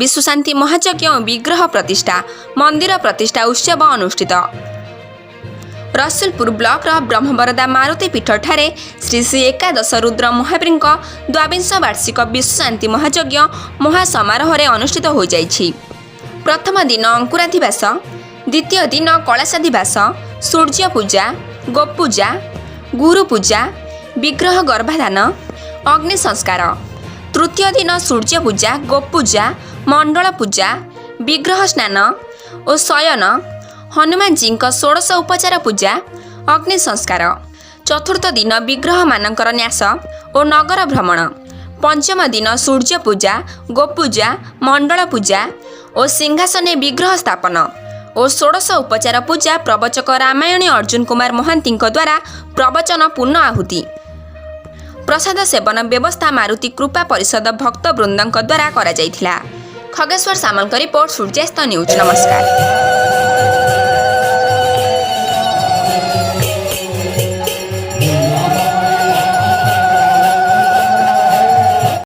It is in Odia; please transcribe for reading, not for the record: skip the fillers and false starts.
ବିଶ୍ୱଶାନ୍ତି ମହାଯଜ୍ଞ ଓ ବିଗ୍ରହ ପ୍ରତିଷ୍ଠା, ମନ୍ଦିର ପ୍ରତିଷ୍ଠା ଉତ୍ସବ ଅନୁଷ୍ଠିତ। ରସୁଲପୁର ବ୍ଲକର ବ୍ରହ୍ମବରଦା ମାରୁତି ପୀଠଠାରେ ଶ୍ରୀ ଶ୍ରୀ ଏକାଦଶ ରୁଦ୍ର ମହାବୀରଙ୍କ ଦ୍ୱାବିଂଶ ବାର୍ଷିକ ବିଶ୍ୱଶାନ୍ତି ମହାଯଜ୍ଞ ମହାସମାରୋହରେ ଅନୁଷ୍ଠିତ ହୋଇଯାଇଛି। ପ୍ରଥମ ଦିନ ଅଙ୍କୁରାଧିବାସ, ଦ୍ୱିତୀୟ ଦିନ କଳସାଧିବାସ, ସୂର୍ଯ୍ୟ ପୂଜା, ଗୋପୂଜା, ଗୁରୁ ପୂଜା, ବିଗ୍ରହ ଗର୍ଭାଧାନ, ଅଗ୍ନି ସଂସ୍କାର। ତୃତୀୟ ଦିନ ସୂର୍ଯ୍ୟ ପୂଜା, ଗୋପୂଜା, ମଣ୍ଡଳ ପୂଜା, ବିଗ୍ରହ ସ୍ନାନ ଓ ଶୟନ, ହନୁମାନଜୀଙ୍କ ଷୋଡ଼ଶ ଉପଚାର ପୂଜା, ଅଗ୍ନି ସଂସ୍କାର। ଚତୁର୍ଥ ଦିନ ବିଗ୍ରହମାନଙ୍କର ନ୍ୟାସ ଓ ନଗର ଭ୍ରମଣ। ପଞ୍ଚମ ଦିନ ସୂର୍ଯ୍ୟ ପୂଜା, ଗୋପୂଜା, ମଣ୍ଡଳ ପୂଜା ଓ ସିଂହାସନେ ବିଗ୍ରହ ସ୍ଥାପନ ଓ ଷୋଡ଼ଶ ଉପଚାର ପୂଜା। ପ୍ରବଚକ ରାମାୟଣୀ ଅର୍ଜୁନ କୁମାର ମହାନ୍ତିଙ୍କ ଦ୍ୱାରା ପ୍ରବଚନ, ପୂର୍ଣ୍ଣ ଆହୁତି, ପ୍ରସାଦ ସେବନ ବ୍ୟବସ୍ଥା ମାରୁତି କୃପା ପରିଷଦ ଭକ୍ତବୃନ୍ଦଙ୍କ ଦ୍ୱାରା କରାଯାଇଥିଲା। ଖଗେଶ୍ୱର ସାମଲଙ୍କ ରିପୋର୍ଟ, ସୂର୍ଯ୍ୟାସ୍ତ ନ୍ୟୁଜ୍। ନମସ୍କାର।